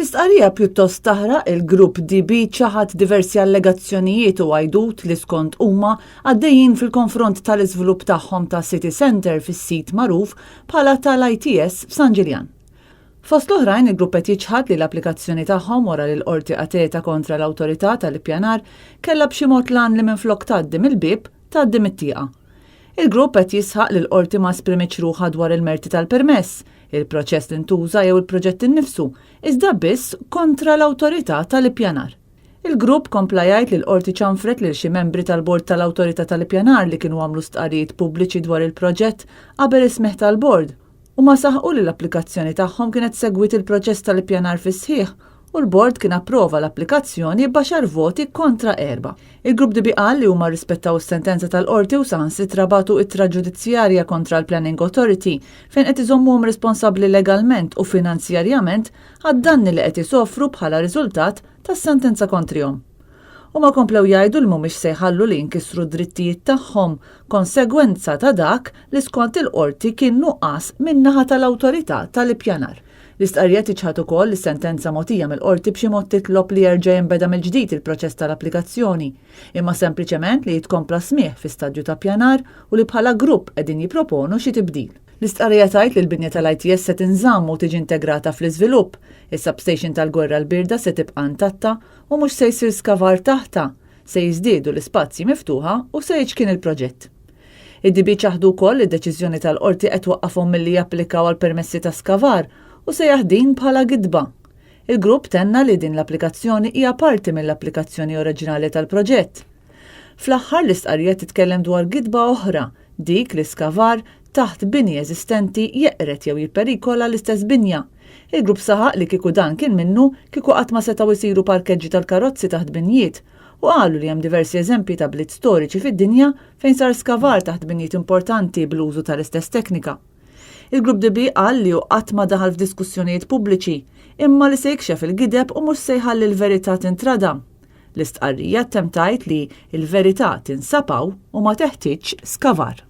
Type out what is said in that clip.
Fi stqarrija pjuttost taħraq, il-grupp DB ċaħad diversi allegazzjonijiet u għajdut li skont huma għaddejjin fil-konfront tal-iżvilupp tagħhom ta' City Centre fis-sit magħruf bħala tal-ITS f'San Ġiljan. Fost l-oħrajn, il-grupp qed jiċħad li l-applikazzjoni tagħhom wara li l-Qorti qatgħetha kontra l-Awtorità tal-Ippjanar kellha b'xi mod l-għan li minflok tgħaddi mill-bieb, tgħaddi mit-tieqa. Il-grupp qed jisħaq li l-Qorti ma esprimitx ruħha dwar il-merti tal-permess, il-proċess li ntuża jew il-proġett innifsu, iżda biss kontra l-Awtorità tal-Ippjanar. Il-grupp kompla jgħid li l-Qorti ċanfret lil xi membri tal-Bord tal-Awtorità tal-Ippjanar li kienu għamlu stqarrijiet pubbliċi dwar il-proġett qabel is-smigħ tal-Bord. Huma saħqu li l-applikazzjoni tagħhom kienet segwiet il-proċess tal-ippjanar fis-sħiħ u l-bord kien approva l-applikazzjoni b'għaxar voti kontra erbgħa. Il-Grupp DB qal li huma rrispettaw is-sentenza tal-Qorti u saħansitra bagħtu ittra ġudizzjarja kontra l-Planning Authority fejn qed iżommuhom responsabbli legalment u finanzjarjament għad-danni li qed isofru bħala riżultat tas-sentenza kontrihom. Huma komplew jgħidu li mhumiex se jħallu li jinkisru d-drittijiet tagħhom konsegwenza ta' dak li skont il-Qorti kien nuqqas min-naħa tal-Awtorità tal-Ippjanar. L-istqarrija tiċħad ukoll li s-sentenza mogħtija mill-Qorti b'xi mod titlob li jerġa' jinbeda mill-ġdid il-proċess tal-applikazzjoni, imma sempliċement li jitkompla s-smigħ fi stadju ta' ppjanar u li bħala grupp qegħdin jipproponu xi tibdil. L-istqarrija tgħid li l-binja tal-ITS se tinżamm u tiġi integrata fl-iżvilupp, is-substation tal-Gwerra l-Bierda se tibqa' intatta u mhux se jsir skavar taħtha, se jiżdiedu l-ispazji miftuħa u se jiċkien il-proġett. Id-DB ċaħdu wkoll li d-deċiżjoni tal-Qorti qed twaqqafhom milli japplikaw għal permessi ta' skavar u sejjaħ din bħala gidba. Il-grupp tenna li din l-applikazzjoni hija parti mill-applikazzjoni oriġinali tal-proġett. Fl-aħħar l-istqarrija titkellem dwar gidba oħra, dik li skavar taħt bini eżistenti jeqred jew jipperikola l-istess binja. Il-grupp saħaq li kieku dan kien minnu, kieku qatt ma setgħu jsiru parkeġġi tal-karozzi taħt binjiet u qalu li hemm diversi eżempji ta' bliet storiċi fid-dinja fejn sar skavar taħt binjiet importanti bl-użu tal-istess teknika. Il-Grupp DB qal li hu qatt ma daħal f'diskussjonijiet pubbliċi, imma li se jikxef il-gideb u mhux se jħalli l-verità tintradam. L-istqarrija ttemm tgħid li l-verità tinsab hawn u ma teħtieġx skavar.